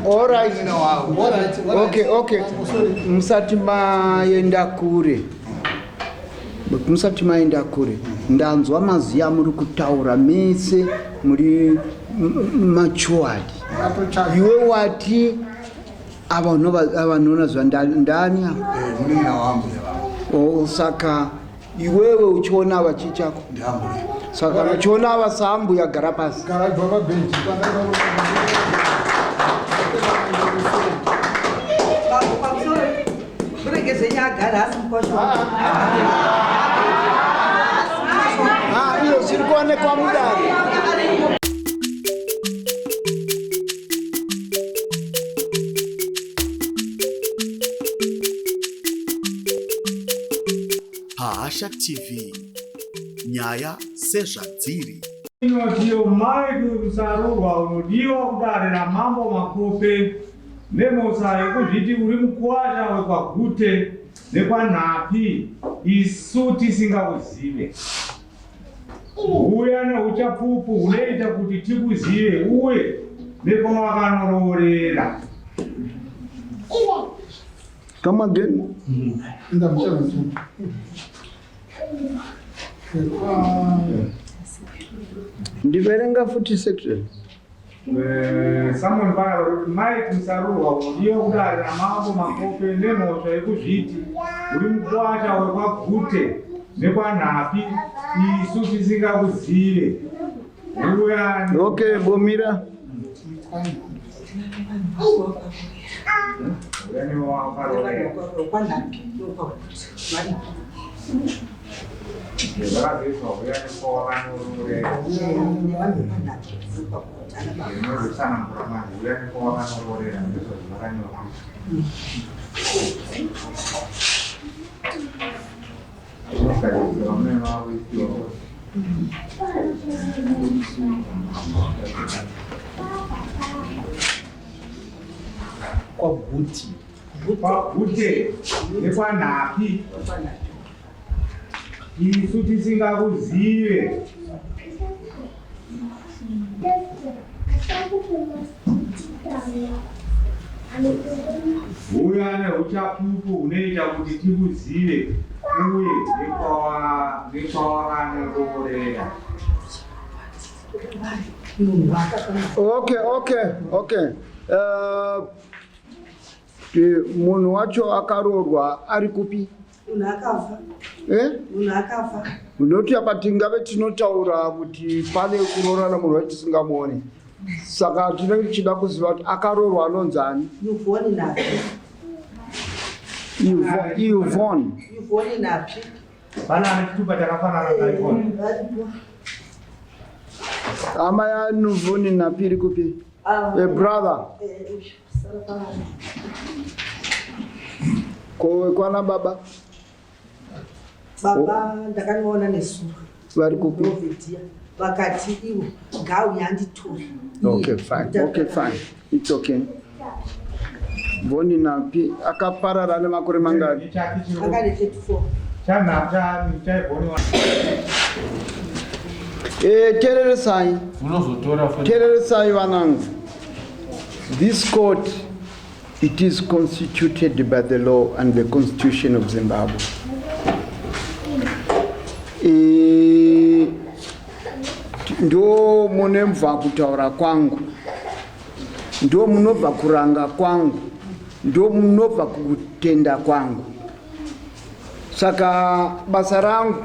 Alright. Okay, okay. Musati maenda kure. Musati maenda kure. Ndanzwa mazwi amuri kutaura mese muri matured. Iwe wati ava unoona zvandani ava? Eh, munin'ina waambuya vangu. Oh, saka iwewe uchiona ava chii chako? Ndiambuya. Saka kana uchiona ava saambuya gara pasi. Gara ibva pabhenji. Murege zvenyu agara asi mukwasha. Ah, iyo zviri kuonekwa mudare. Pahasha TV, nyaya sezvadziri. Inoti Mike Musarurwa unodiwa kudare raMambo Makope nemhosva yekuzviti uri mukuwasha wekwaGute nekwaNhapi isu tisingakuzive. Huya neuchapupu hunoita kuti tikuzive uye nekwawakanoroorera. Come again. Ndiverenga futi section. Eh, Samuel pana vari kuti Mike Musarurwa ndiye kudare ramambo Makope nemhosva yekuzviti uri mukwasha wekwaGute nekwaNhapi isu tisingakuzive. Uya Okay, bomira. Uya newakarorera. Kwanhapi nokwaguti varipo. Zvakazoitwa uya nekwawakanoroorera. Nevanhu vekwanhapi nokwaguti ana baba. Ndinozotsanangura manje uya nekwawakanoroorera ndizvo zvakanyorwa. Kwaguti. Kwagute nekwanhapi isu tisingakuzive. Huya neuchapupu hunoita kuti tikuzive uye nekwawakanoroorera. Okay, okay, okay. Munhu wacho akaroorwa ari kupi? Munhu akafa. Eh? Munhu akafa. Unoti apa tingave tinotaura kuti pane kuroorana munhu watisingamuoni. Saka tinenge tichida kuziva kuti akaroorwa anonzi ani? Yvonne Napi. Yvonne. Yvonne Napi. Pana ane chitupa chakafanana na Yvonne. Hama ya Yvonne Napi iri kupi? A brother. Ko kwana baba? Baba ndakanoona nezuro. Vari kupi? Novedia. Vakati ivo ngauya anditore. Okay, fine. Okay, fine. It's okay. Boni Napi akaparara nemakore mangani? Akane 34. Eh, tereresai. Unozotora futi. Tereresai vanangu. This court, it is constituted by the law and the constitution of Zimbabwe. Eh, ndo munemva kutaura kwangu, ndo munobva kuranga kwangu, ndo munobva kutenda kwangu. Saka basa rangu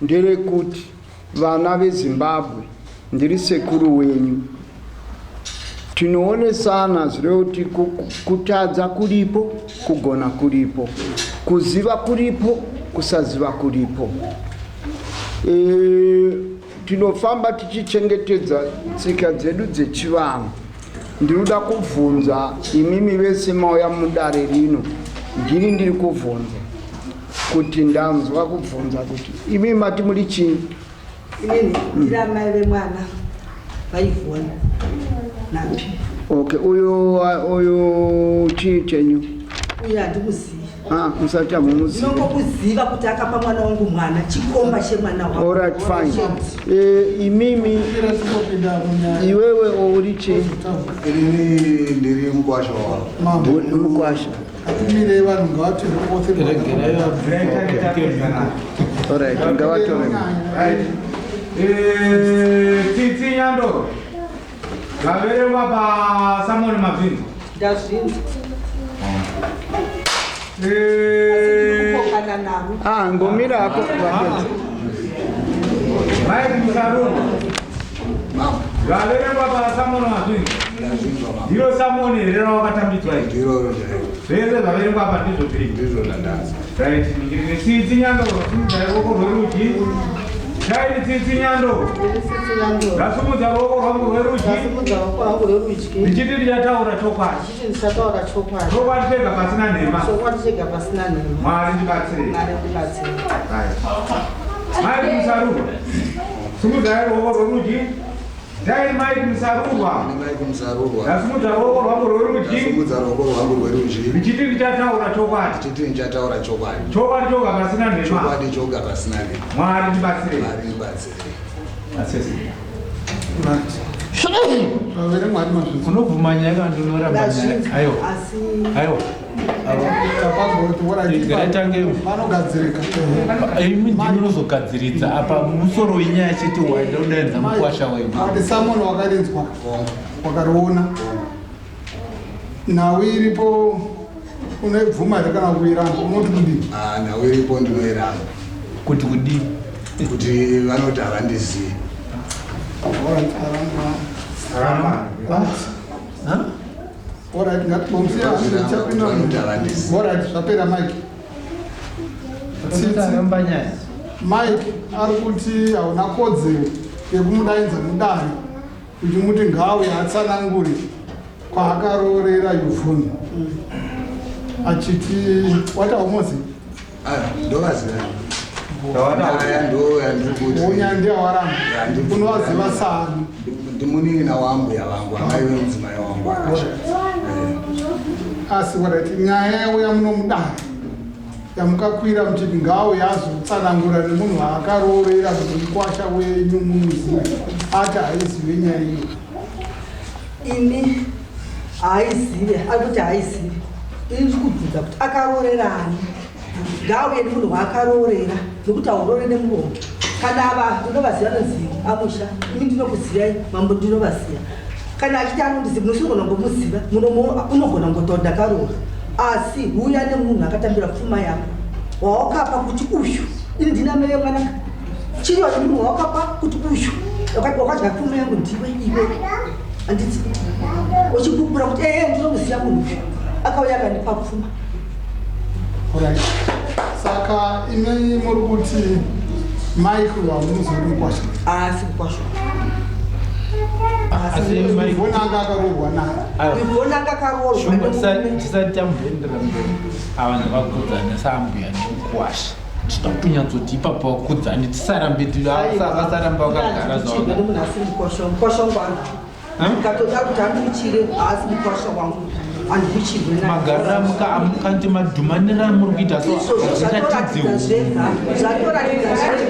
nderekuti vana veZimbabwe, ndiri sekuru wenyu, tinoonesana zvireva kuti kutadza kuripo, kugona kuripo, kuziva kuripo, kusaziva kuripo. Tinofamba tichichengetedza tsika dzedu dzechivanhu. Ndinoda kubvunza imimi vese mauya mudare rino, ndini ndiri kubvunza kuti ndanzwa kubvunza kuti imimi mati muri chii? Inini ndiri amai vemwana vaIvona Napi. Okay, uyu chii chenyu? Uyu handimuzivi. Ah, musati hamumuzivi. Ndinongokuziva kuti akapa mwana wangu mwana chikomba chemwana wangu. Alright, fine. Eh, imimi iwewe uri chii? Inini ndiri mukwasha wavo. Mambo. Uri mukwasha. Atimire vanhu ngavatore oath. Alright, ngavatore. Right. Eh, Tsitsi Nyandoro. Vaverengwa paSamoni Mabvinzi. Ndazvinzwa. Eh, Kupokana navo. Ah, ngomira hako vapedza. Mike Musarurwa. Vaverengwa paSamoni Mabvinzi. Ndazvinzwa mambo. Ndiro Samoni here rawakatambidzwa iri? Ndiroro chairo. Zvese zvaverengwa apa ndizvo zviri. Ndizvo zvandanzwa. Right, ndiri Tsitsi Nyandoro, simudzai ruoko rwerudyi. Shaini Tsitsi Nyandoro. Ndasimudza ruoko rwangu rwerudyi. Ndasimudza ruoko rwangu rwerudyi. Ndichiti ndichataura chokwadi. Ndichiti ndichataura chokwadi. Chokwadi chega pasina nhema. Chokwadi chega pasina nhema. Mwari ndibatsire. Mwari ndibatsire. Right. Mike Musarurwa. Simudzai ruoko rwerudyi. Dai Mike Musarurwa. Mike Musarurwa. Ndasimudza ruoko rwangu rwerudyi. Ndasimudza ruoko rwangu rwerudyi. Ndichiti ndichataura chokwadi. Ndichiti ndichataura chokwadi. Chokwadi choga pasina nhema. Chokwadi choga pasina nhema. Mwari ndibatsire. Mwari ndibatsire. Asese. Unobvuma nyaya kana unoramba nyaya? Aiwa. Aiwa. Vanogadzirika. Imi ndimi munozogadziridza apa musoro wenyaya chete waida kudaidza mukwasha wenyu. Ati Samoni wakarinzwa wakariona nhau iripo unoibvuma here kana kuiramba unoti kudii? Ah, nhau iripo ndinoiramba. Kuti kudii? Kuti vanoti havandizivi. Alright, aramba. Aramba. Alright, ngatibomusiya chapinda. Alright, zvapera Mike. Tsitsi. Mike ari kuti hauna kodzero yekumudaidza mudare uchimuti ngaauye atsanangure kwaakaroorera Yvonne. Achiti wati haumozivi? Ndovaziva. Nyaya ndo yandiri kuti. Unya ndiye waramba. Unovaziva saani? Ndimunin'ina wambuya vangu, amai vemudzimai wangu akashaya. Asi alright, nyaya yauya muno mudare yamukakwira muchiti ngaauye azotsanangura nemunhu waakaroorera kuti mukwasha wenyu mumuzive, ati haizive nyaya iyo. Ini haizive, ari kuti haizive. Ini ndiri kubvunza kuti akaroorera ani? Ngauye nemunhu waakaroorera, nekuti hauroore nemuromo. Kana ava ndinovaziva anonzi amusha, imi ndinokuzivai mambo ndinovaziva. Kana achiti anondiziva, munosigona kungomuziva, muromo unogona kungotaura ndakaroora. Asi huya nemunhu akatambira pfuma yako wawakapa kuti uyu, ini ndina mai vemwana chiriwa nemunhu wawakapa kuti uyu wakadya pfuma yangu ndiwe iwe. Handiti uchipupura kuti ehe ndinomuziva munhu uyu akauya akandipa pfuma. Alright. Saka imi muri kuti Mike wamunoziva kuti mukwasha? Asi mukwasha. Asi Mike- Yvonne anga akaroorwa naye. Yvonne anga akaroorwa Shumba, nemurume. tisati tamboendera mberi, ava vanhu vakudzana saambuya nemukwasha. Tinoda kutonyatsoti ipapo vakudzane, tisarambe vasaramba vakagara Handichirwe zvavo. nemunhu asiri mukwasha wangu. Mukwasha wangu anga. Ndikatoda kuti andiuchire, haasi mukwasha wangu. Andiuchirwe naye. Magariro amukanti madhumaniro amuri kuita so Izvozvo hazviratidzi zvatoratidza zvega, zvatoratidza zvega,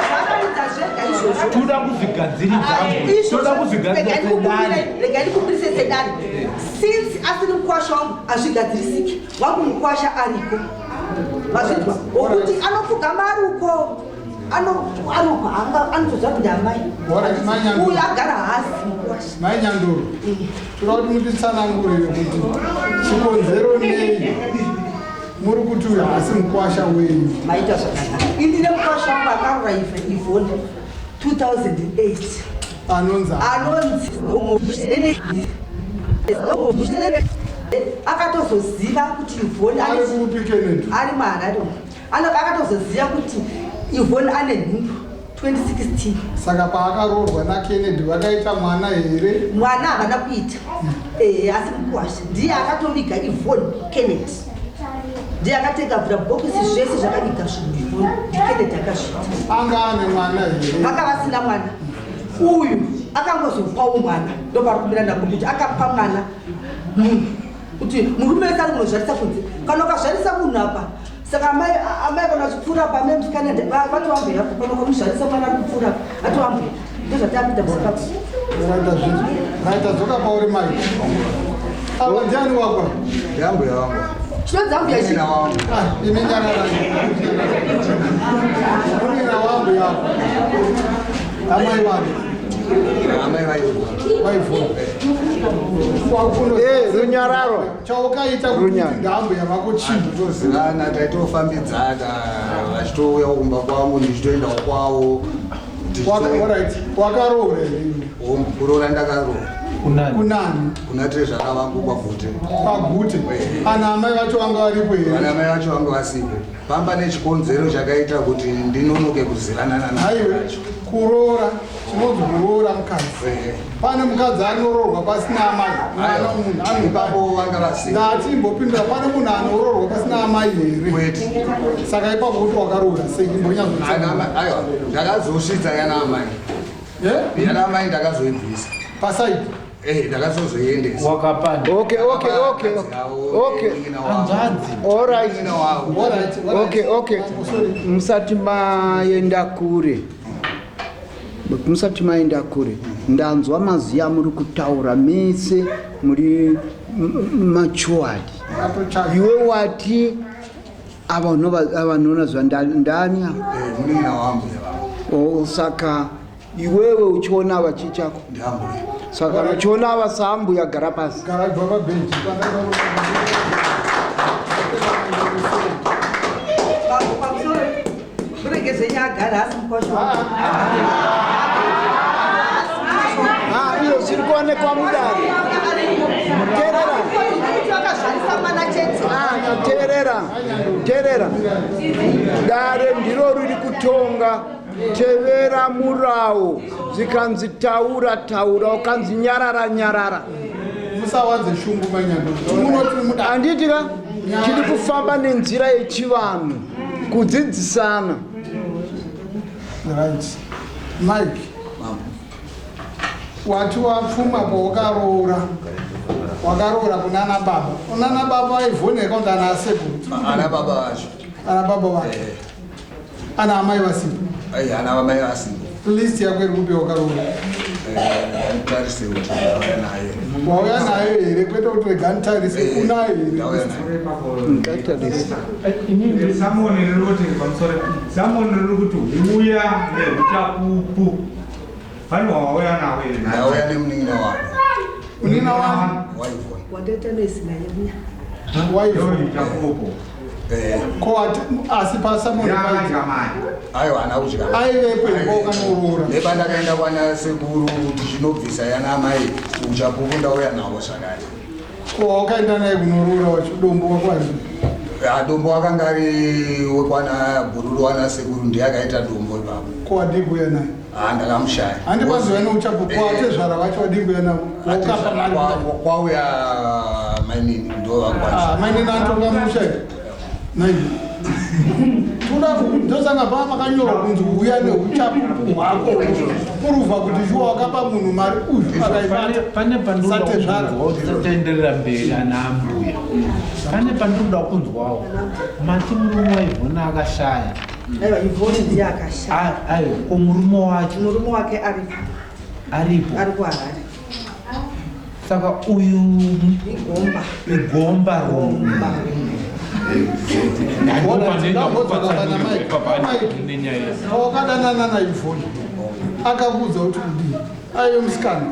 zvatoratidza zvega izvozvo. Toda kuzvigadziridza, ambuya. Toda kuzvigadziridza sedare. Regai ndikuburise sedare. Since asiri mukwasha wangu hazvigadzirisiki. Wangu mukwasha ariko. Vazvinzwa? Wokuti anopfugama ari uko. Ari uko, anotoziva kuti amai. Alright, Mai Nyandoro. Uyu agara haasi mukwasha. Mai Nyandoro, toda kuti mutitsanangurire kuti chikonzero nei muri kuti uyu haasi mukwasha wenyu. Maita zvakanaka. Ini ndine mukwasha wangu akaroora Yvonne 2008. Anonzi? Anonzi akatozoziva kuti Yvonne Ari kupi Kennedy? Ari muHarare umu. Akatozoziva kuti Yvonne ane nhumbu 2016. Saka paakaroorwa naKennedy vakaita mwana here? Mwana havana kuita. Asi mukwasha ndiye akatoviga Yvonne Kennedy. Ndiye akatenga vhura bhokisi zvese zvakaviga zvinhu Yvonne ndiKennedy akazviita. Anga ane mwana here? Vanga vasina mwana. Uyu Akangozopawo mwana, ndopari kumira ndako kuti akapa mwana munhu, kuti murume wese ari kunozvarisa kunze. Kana ukazvarisa munhu apa, saka amai amai kana vachipfuura apa, amai musikana vatoambuya apo, pano ukamuzvarisa mwana ari kupfuura apa, atoambuya. Ndozvatakuita muZimbabwe. Raita zvinhu. Raita dzoka pauri mai. Ava ndiani wako? Ndiambuya wangu. Chinonzi ambuya chii? Munin'ina wangu. Ah, imi nyarara. Munin'ina wangu yako. Amai wangu. Amai vaivona. Vaivona. Wakuno. Eh, runyararo. Chaukaita kuti Runyararo. ndambuya vako chinhu. Tozivana, taitofambidzana, vachitouya kumba kwangu, ndichitoendawo kwavo. Alright, wakaroora here? Kuroora ndakaroora. Kunani? Kunani? Kuna tezvara vangu kwaGute. PaGute. Ana amai vacho vanga varipo here? Vana mai vacho vanga vasipo pamba, nechikonzero chakaita kuti ndinonoke kuzivana nana. Haiwe, kuroora chinonzi kuroora mukadzi. Pane mukadzi anoroorwa pasina amai? Mwana munhu anoipapo Ipapo vanga vasipo. Ndati imbopindura, pane munhu anoroorwa pasina amai here? Kwete. Saka ipapo kuti wakaroora sei? Ana Imbonyazotsa. Aiwa, ndakazosvitsa yana amai. Yana amai ndakazoibvisa Pasaidi. Ndakazozoiendesa. Wakapanda. Okay. Hanzvadzi. All right. Okay. Musati maenda kure. Musati maenda kure. Ndanzwa mazwi amuri kutaura mese muri matured. Iwe wati ava ava nona ndani ava? Munin'ina wangu. Oh, saka iwewe uchiona ava chii chako? Ndiambuya. Saka kana uchiona ava saambuya, gara pasi. Gara ibva pabhenji. Bambo, pamusoro, murege zvenyu, agara asi mukwasha. Ah, iyo zviri kuonekwa mudare. Teerera. Kuti vakazvarisa mwana chete. Ah, teerera, teerera. Dare ndiro riri kutonga. Tevera murawo. Zvikanzi taura, taura. Ukanzi nyarara, nyarara. Musawanze shungu, manyando. Munoti muda. Handiti ka tiri kufamba nenzira yechivanhu, kudzidzisana. Right, Mike, wati wapfuma pawakaroora, wakaroora kunana baba, unana baba vaivhoneka kuti ana asekuru? Ana baba vacho. Ana baba vacho, ana amai vasipo? Ai, ana amai vasipo. List yako iri kupi wakaroora? Tarise kuti ndauya nayo. Wauya nayo here? Kwete kuti rega nditarise, unayo here? Ndauya nayo. Ngatarisa. Samoni riri kuti, pamusoro, samoni riri kuti huya neuchapupu. Pane wauya nawo here? Ndauya nemunin'ina wangu. Unina wani? Waivona. Wandaita noisi naye muya. Waivona. Uchapupu. Ko asi pasamoni? Yakadya mai. Aiwa, haana kudya. Aivepo here wakanoroora? Nepandakaenda kwana sekuru kuti chinobvisa yana amai, uchapupu ndauya nawo zvakare. Ko wakaenda naye kunoroora wacho, dombo wako ari? Ah, dombo akanga ari wekwana bhururu wana sekuru, ndiye akaita dombo ipapo. Ko wadii kuuya naye? Ah, ndakamushaya. Handipaziva neuchapupu. Atezvara vacho wadii kuuya navo? Wakapa mari kudai. Kwauya mainini, ndo vakwanisa. Ah, mainini anotonga musha here? Nai toda ndosanga paa makanyorwa kunzi uya neuchapupu hwako, kuruvha kuti shuwa wakapa munhu mari uyu akaibata. Pane pandinoda Satezvara. kunzwawo, tisataenderera mberi, ana ambuya, pane pandinoda kunzwawo. Mati murume waIvhona akashaya? Aiwa, Ivhoni ndiye akashaya. Aiwa, ko murume wacho? Murume wake aripo. Aripo? Ari kuHarare. Saka uyu Igomba. Igomba romba. Wakadanana naIvhoni, akakuudza kuti kudii? Aive musikana,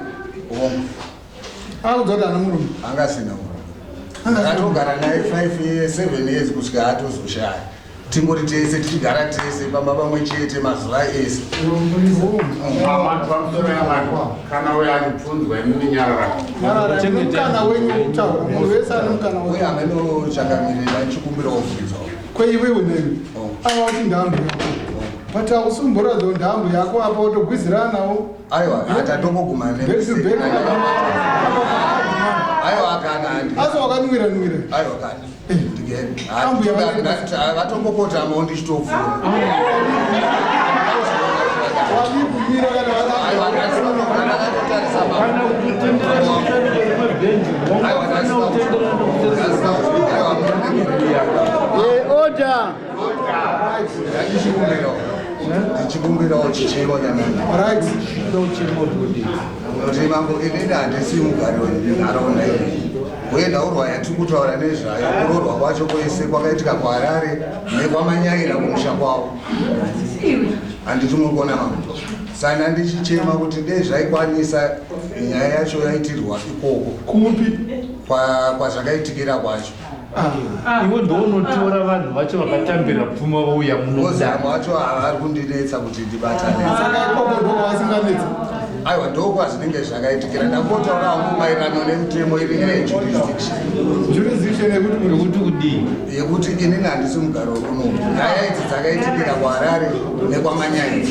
akakuudza kuti ana murume? Angasina murume. Akatogara naye 5 years, 7 years, kusvika atozoshaya. Tingori tese, tichigara tese pamba pamwe chete mazuva ese. Pamusoro yamai, kana uyo achibvunzwa, imimi nyarara. Nyarara, mune mukana wenyu wekutaura, munhu wese ane mukana. Uye amenochakamire, vachikumbirawo kubvunzawo. Kweiwewe newe ava kuti ndambu yako, but hausumboratidza kuti ndambu yako apa utogwizirana nawo. Aiwa, hatatomboguma. Back to back. Aiwa, kana. Asi wakanwira nwira? Aiwa, kana. Ambuya. Vatombopotamawo ndichitopfuura. Wadii kumira kana? Kana kutendera kuseri kwebhenji, wangafana kutendera nekuseri. Order. Ndichikumbirawo chichemo nyamana. Right. Kuti mambo, inini handisi mugari wenharaunda iyi, uye nhaurwa yatiri kutaura nezvayo, kuroorwa kwacho kwese kwakaitika kuHarare nekwaManyaira kumusha kwavo, handiti muri kuona mambo? Saka ndichichema kuti dei zvaikwanisa nyaya yacho yaitirwa ikoko. Kupi? Kwazvakaitikira kwacho. Iwe ndounotora vanhu vacho vakatambira pfuma vouya muno. Ozambo acho vari kundinetsa kuti ndibatane. Saka ikoko ndokwavasinganetsa? Aiwa, ndokwazvinenge zvakaitikira. Ndangotaura hangu maererano nemutemo iri nyaya yejurisdiction. Jurisdiction yekuti? Yekuti kudii? Yekuti inini handisi mugaro wekuno, nyaya idzi dzakaitikira kuHarare nekwaManyaira.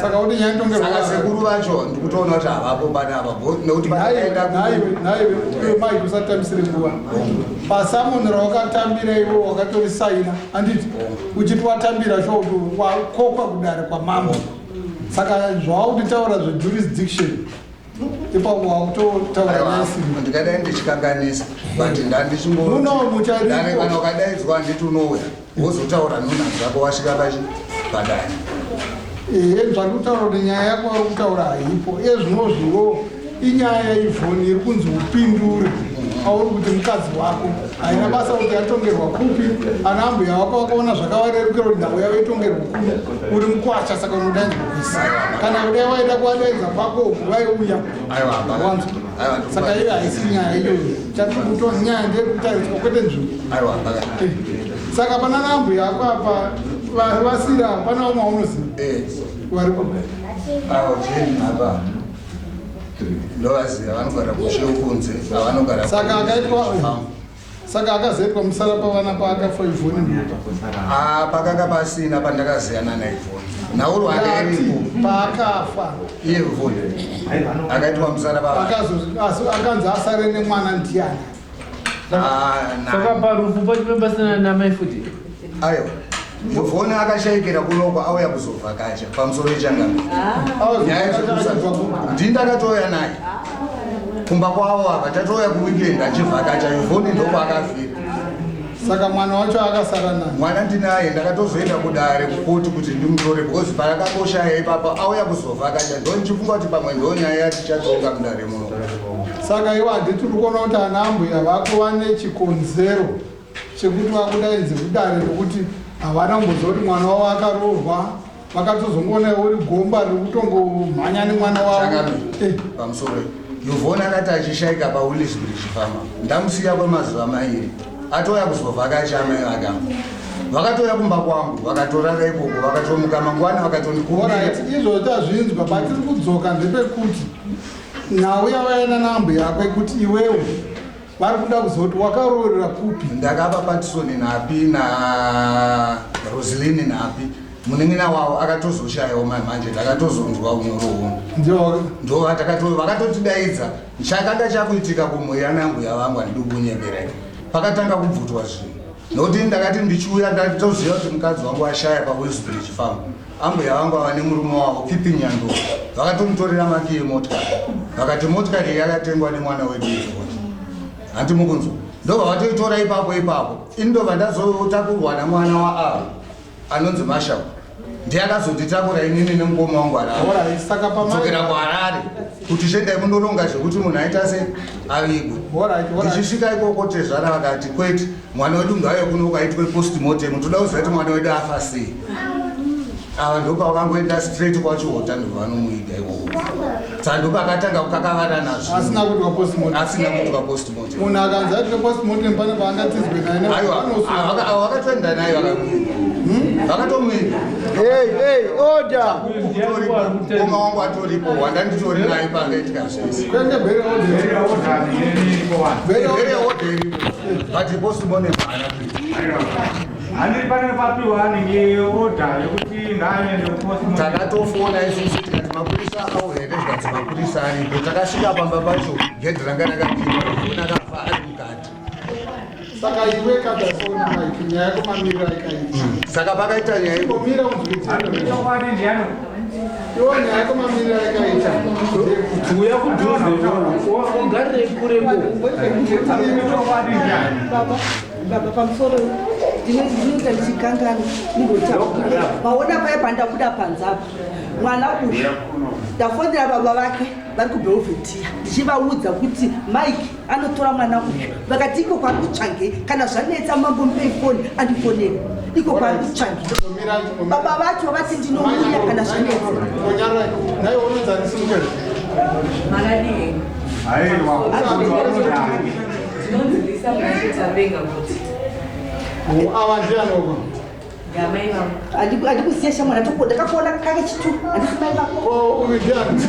Saka kuti nyaya itongerwa? Saka sekuru vacho ndikutoona kuti havapo panapa nekuti patakaenda Nhaiwe, nhaiwe, iwe Mike, usatambisire nguva. Pasamoni rawakatambira iwe wakatorisaina, handiti? Uchiti watambira sho kuti wakokwa kudare kwamambo. Saka zvawakutitaura zvejurisdiction ipapo wakutotaura nyaya. Ndikadai ndichikanganisa, but Muno muchariko. Ndandichingodare kana ukadaidzwa, handiti unouya wozotaura nhunha dzako wasvika pachi padare? Ehe, zvandiri kutaura kuti nyaya yako vari kutaura haipo ezvinozviwo. Inyaya yaIvhoni iri kunzi upindure auri kuti mukadzi wako, haina basa kuti yatongerwa kupi. Ana ambuya wako vakaona zvakavarerukira kuti nhau yavo itongerwa kuno. Uri mukwasha, saka unodaidzwa kuisi. Kana kudai waida kuvadaidza kwako uku, vaiuya. Wanzwa? Saka iyo haisi nyaya iyoyo. Chatiri kuto nyaya ndeyekutariswa, kwete nzvimbo. Aiwa. Saka pana nambuya ako apa vasira, pana vamwe vaunoziva vari kupi? Avo Jeni apa ndovaziva, vanogara kushe kunze avanogara. Saka akazoitwa musara pavana paakafa Ivhoni ndopa? Ah, pakanga pasina pandakaziyana naIvhoni, nhaurwa anga iripo. Paakafa. Iye Ivhoni akaitwa musara pavana. Akanzi asare nemwana ndiani? Saka parufu pacho pasina namai futi? Aiwa, Ivhoni akashayikira kunoko, auya kuzovhakacha pamusoro yechangamiro. Ndini ndakatouya naye kumba kwavo apa, tatouya kuweekend achivhakacha Ivhoni, ndokwaakafira. Saka mwana wacho akasara naye? Mwana ndinaye. Ndakatozoenda kudare kukoti kuti ndimutore because paakakoshaya ipapo auya kuzovhakacha, ndo ndichifunga kuti pamwe ndo nyaya yatichatonga mudare muno. Saka iwe, handiti uri kuona kuti ana ambuya vako vane chikonzero chekuti vakudaidze kudare, nokuti havana kumboziva kuti mwana wavo akaroorwa? Vakatozongoona uri gomba riri kutongomhanya nemwana wavo. Changamire, pamusoro, Yvonne akati achishayika paWillisbridge Farm, ndamusiya kwemazuva 2, atouya kuzovhakacha amai vake ava. Vakatouya kumba kwangu, vakatorara ikoko, vakatomuka mangwana vakatondikumbira. Alright, izvo tazvinzwa. Patiri kudzoka ndepekuti nhau yavaina nambuya yako yekuti iwewe vari kuda kuzoti wakaroorera kupi. Ndakapa Patisoni Nhapi naRoselini Nhapi, munin'ina wavo akatozoshayawo manje. Ndakatozonzwa unyoro huno ndo vakatotidaidza. Chakanga chakuitika kumhuri yanambuya vangu, handidi kunyeberai, pakatanga kubvutwa zvinhu nokuti ndakati ndichiuya ndatoziva kuti mukadzi wangu ashaya paWillsbridge Farm. Ambuya vangu ava nemurume wavo Pipi Nyandoro vakatomutorera makiyi emotikari, vakati motikari iyi yakatengwa nemwana wedu Ivhoni, handi mukunzwa? Ndobva vatoitora ipapo ipapo. Ini ndobva ndazotakurwa namwana waavo anonzi Mashau, ndiye akazonditakura inini nemukoma wangu Harare. Alright, saka Kudzokera kuHarare kuti chendai mundoronga zvekuti munhu aita se avigwe. Ndichisvika ikoko, tezvara vakati, "Kwete, mwana wedu ngauye kuno ukaitwe postmortem, toda kuziva kuti mwana wedu afa sei." Ava ndopa straight kwaChihota, ndobva vanomuiga ikoko. Saka ndopakatanga kukakavarana. Asina kuitwa postmortem? Asina kuitwa postmortem. Munhu akanzi aitwe postmortem, pane paangatizwe naye? Aiwa, ava vakatoenda naye, vakamuiga, vakatomuiga. Hey, hey, order. Mukoma wangu atoripo, wandanditori naye pangaitika zvese. Kwenge burial order. Burial order iripo, but postmortem haana kuitwa. Hani pane papiwa anenge order yekuti ngaaende kupostmortem? Takatofona isusu tikati mapurisa au here, zvikanzi mapurisa aripo. Takasvika pamba pacho, gedhi ranga rakapinda, ona akafa ari mukati. Saka iwe kadasona Mike, nyaya yako mamiriro aikaita? Saka pakaita nyaya. Imbomira unzwitse. Chokwadi ndiani? Iwo nyaya yako mamiriro yakaita. Uya kudhuze, ugarire kure ko. Baba, baba, pamusoro ndinoita ndichikanganwa ndingotaura. Maona paya pandabuda panze apa, mwana uyu ndafonera baba vake vari kuBelvetia ndichivaudza kuti Mike anotora mwana uyu, vakati iko kwari kutsvangei, kana zvanetsa mambo mupei foni andifonere iko kwari kutsvangei. Baba vacho vati ndinouya kana zvanetsa. Naye unonzani simukele? Makadii? Aiwa. Ndinonzi Lisa Munashetavenga kuti. Ava ndiani uko? Ndamai vangu. Handikuziya shamwari, ndakakuona kake chitu, handisi mai vako. Uyu ndiani?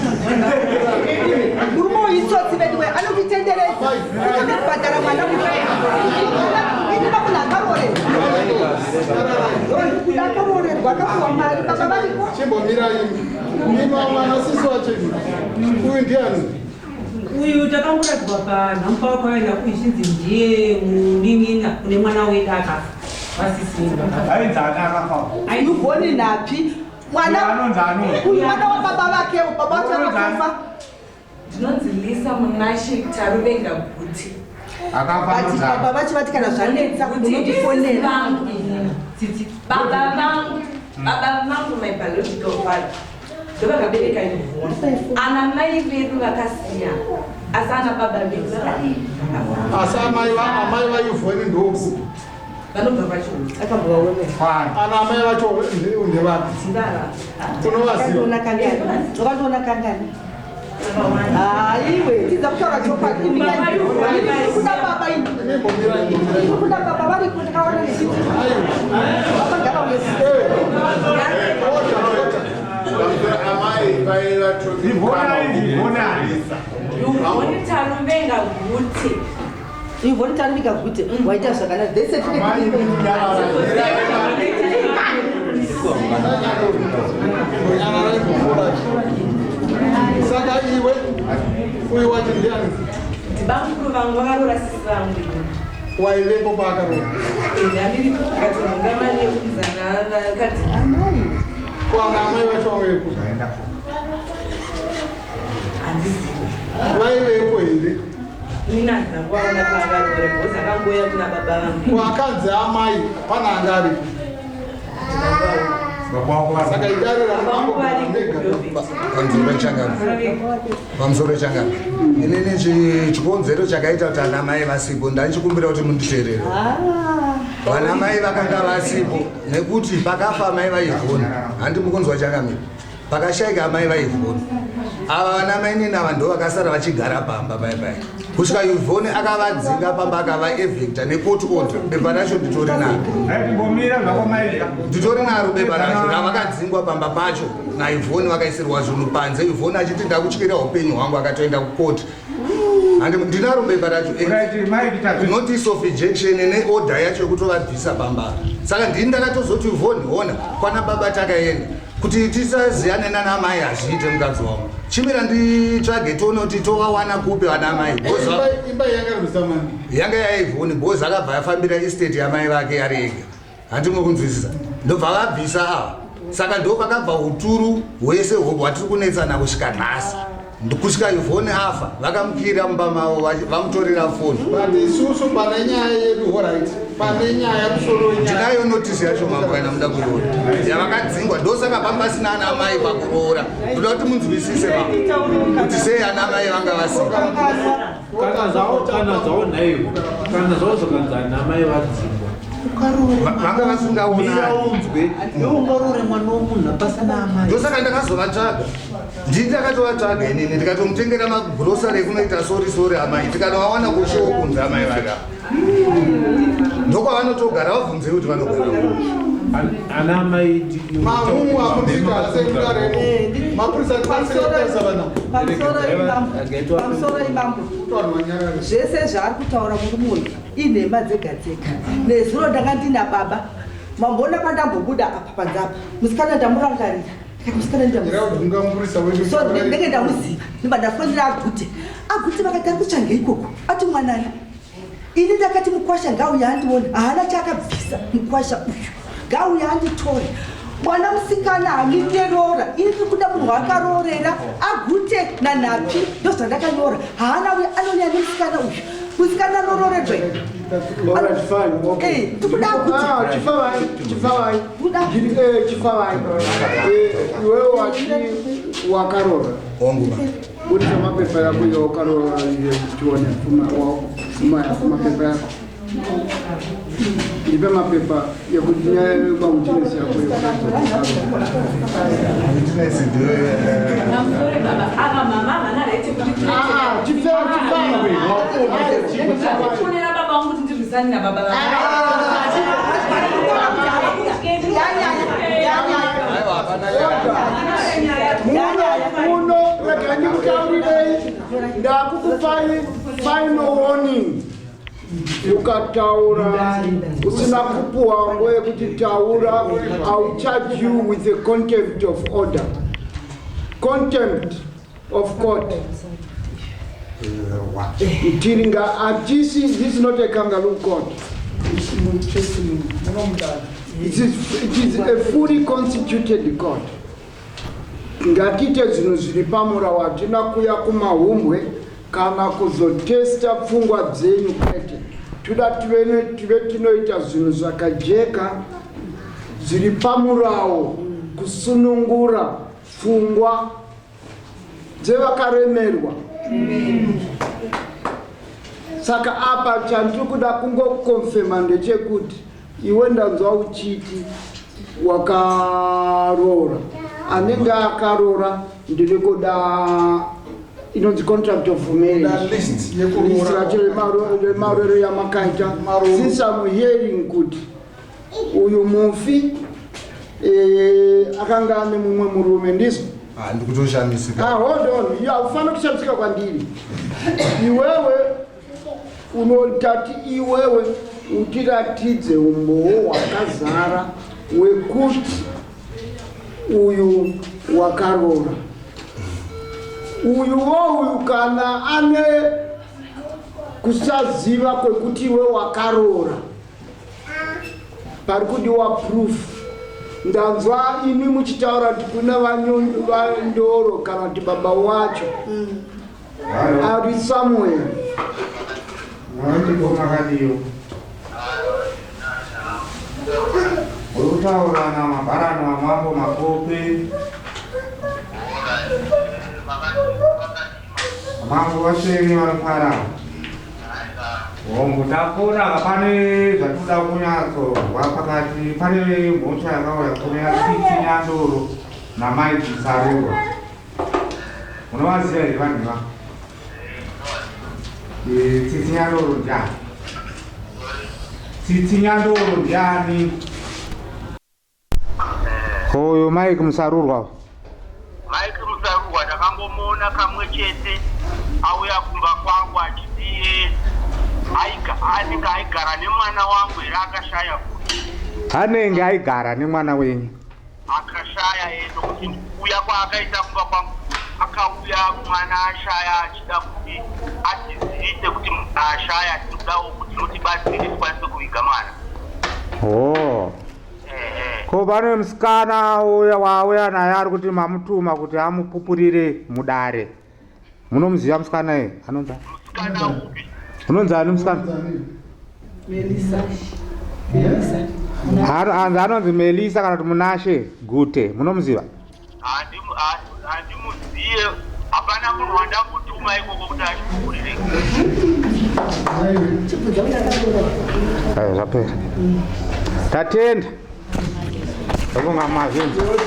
Murume uyu itsotsi veduwe, anokutitenderedza kutobhadhara mwana ini vamunhu akaroorerwa, kuda akaroorerwa, akapiwa mari, baba variko. Chimbomirai. Mima mwana sisi wacho. Uyu ndiani? Uyu takangoratidzwa panhamu pawakaenda kuichinzi ndiye munin'ina kune mwana wedu akafa vasisini. Ainzi ani akafa? Yuvhoni napi mwana Anonzi ani? Uyu mwana wababa vake, baba vacho vakafa. Ndinonzi Lisa Munashe Taruvenga Guti. Akafa But anonzi ani? baba vacho vati kana zvanetsa munondifonera. Baba vangu, baba vangu, my biological father ndovakabereka Yvonne. Ana mai vedu vakasiyana, asi ana baba vedu vakadii? Asi amai va amai vaYvonne ndoku. Vanobva vachiudza. Akambovaona. Ana amai vacho ndevapi? Unovaziva? Wakandiona kangani? Wakandiona kangani? Haiwe, tidza kutaura chokwadi. Kuda baba ini. Kuda baba variko, ndakaona ndichiti. Baba ngavauye. Amai Yvonne Taruvenga Guti. Yvonne Taruvenga Guti, waita zvakanaka. This certificate. Saka iwe uyu wacho ndiani? Ndibamukuru vangu vakaroora sisi vangu ini. Waivepo paakaroora? Ndandiripo, ndikatonhonga mari yekunzana vakati. Ko ana amai vacho vauyepo? Handizivi. Vaivepo here? Ini handina kuvaona paakaroora because akangouya kuna baba vangu. Kwakanzi amai pana anga aripo? Saka idare ramambo mega. Pamusoro changano, pamusoro changano, inini chikonzero chakaita kuti ana mai vasipo, ndanichikumbira kuti munditeerere. Vana mai vakanga vasipo nekuti pakafa mai vaYvonne, handi mukunzwa changamira, pakashaika amai vaYvonne, ava vana mai nini ava ndo vakasara vachigara pamba pai pai kusvika Yvonne akavadzinga pamba, akavaevicta necourt order. Bepa racho nditori naro. Ngomira zvako mai. Nditori naro bepa racho ravakadzingwa pamba pacho naYvonne, vakaisirwa zvinhu panze, Yvonne achiti ndakutyira upenyu hwangu, akatoenda kukoti. Handi ndinaro bepa racho, notice of ejection neorder yacho yekutovabvisa pamba. Saka ndini ndakatozoti Yvonne, hona kwana baba takaenda kuti tisaziyane nana mai hazviite. Mukadzi wangu, chimira nditsvage tione kuti tovawana kupi vana mai. Imba yanga mani? Yanga yaYvonne, because akabva yafambira estate yamai vake yari ega, handimwe kunzwisisa, ndobva vabvisa ava. Saka ndo pakabva uturu hwese hwatiri kunetsana kusvika nhasi, kusvika Yvonne afa, vakamukira mumba mavo vamutorera foni. But isusu pane nyaya yedu, alright, pane nyaya musoro wenyaya. Ndinayo notice yacho mambo, kana muda kuiona, yavakadzingwa. Ndosaka pamba pasina ana mai pakuroora. Ndoda kuti munzwisise mambo kuti sei ana mai vanga vasina. Kana zvao nhaiwo, kana zvao zvakanzi ana mai vadzingwa, vanga vasingaonani. Mira unzwe, iwe ungaroore mwana womunhu pasina amai? Ndosaka ndakazovatsvaga, ndini ndakatovatsvaga inini, ndikatomutengera magrosari ekunoita sorry sorry amai, tikanovawana kushow kunze. Amai vaka ndokwavanotogara, vabvunzei kuti vanogara. Ana mai. Mamumu amutika sekudaremo mapurisa tibatsirana. Pamusoro imambo, zvese zvaari kutaura murume uyu inhema dzega dzega. Nezuro ndanga ndina baba, mamboona pandambobuda apa panze apa, musikana ndamurangarira, ndikati musikana ndamuziva, so ndenge ndamuziva, ndibva ndafonera Agute. Agute vakati ari kutsvange ikoko, ati mwanani. Ini ndakati mukwasha ngauya andione, haana chaakabvisa. Mukwasha uyu ngauya anditore. Mwana musikana hamirire roora. Ini ndiri kuda munhu waakaroorera agute nanhapi ndozvandakanyora. Haana uya anouya nemusikana uyu. Musikana anoroorerwa. Alright, fine, okay. Eh, tikuda kuti- Ah, chifavai, chifavai. Ndiri- eh, chifavai. Eh, iwewe wati wakarora. Hongu ba. Budisa mapepa yako iyo wakarora iyo tione pfuma pfuma yako mapepa yako. Ndipe mapepa yekuti nyaya yekwamuchinesi yako Witness ndiyo Pamusoro baba ava mama havana right yekuti Ah, chifeva, chifeva. Ndifonera baba vangu kuti ndirwisane nababa vangu. Muno muno rega ndikutaurirei ndakukupai final warning ukataura usina kupuwa nguva yekuti taura I'll charge you with a contempt of order contempt of court tiringa hatisi this is not a kangaroo court it is a fully constituted court ngatiite zvinhu zviri pamurawo hatina kuya kumahumbwe kana kuzotesta pfungwa dzenyu kwete toda tive tive tinoita zvinhu zvakajeka zviri pamurawo kusunungura pfungwa dzevakaremerwa saka apa chandiri kuda kungokonfema ndechekuti iwe ndanzwa uchiti wakaroora anenge akaroora ndiri kuda inonzi contract of marriage List yekuroora. list racho remaroro yamakaita since I'm hearing kuti uyu mufi eh, akanga ane mumwe murume ndizvo Ah, ndikutoshamisika. Ah, hold on. You haufaniri kushamisika kwandiri. Iwewe unotati iwewe utiratidze umbowo hwakazara wekuti uyu wakarora. Uyuwo uyu kana ane kusaziva kwekuti iwe wakarora pari kudiwa proof ndanzwa imi muchitaura kuti kuna vandoro kana kuti baba wacho ari somewhere Mwandipo makadiyo. Uri kutaura namabharani wamambo Makope. Mambo vatsvene vanofara. Hongu tapona pane zvatinoda kunyatsozwa pakati pane mhosva yakauya kune Tsitsi Nyandoro namai Tsarurwa. Munovaziva here vanhu ava? Eh, Tsitsi Nyandoro ndiani? Tsitsi Nyandoro ndiani? Hoyo Mike Musarurwa. Mike Musarurwa ndakangomuona kamwe chete auya kumba kwangu achiti iye anenge aigara nemwana wangu here akashaya futi Anenge aigara nemwana wenyu. akashaya ye nokuti kuuya kwaakaita kumba kwangu akauya mwana ashaya achida kuti atizivise kuti mwana ashaya tinodawo kuti notibatsire tikwanise kuviga mwana Oh. Ko pane musikana uya wauya naye ari kuti mamutuma kuti amupupurire mudare. Munomuziva musikana iye? Anonzi ani? Unonzi ani musikana? Melissa. Melissa. Anzi anonzi Melissa kana kuti Munashe Gute. Munomuziva? Handimuziye hapana munhu wandambotuma ikoko kuti achipupurire Ayo zvapera. Tatenda. Ndobonga mazvinzi.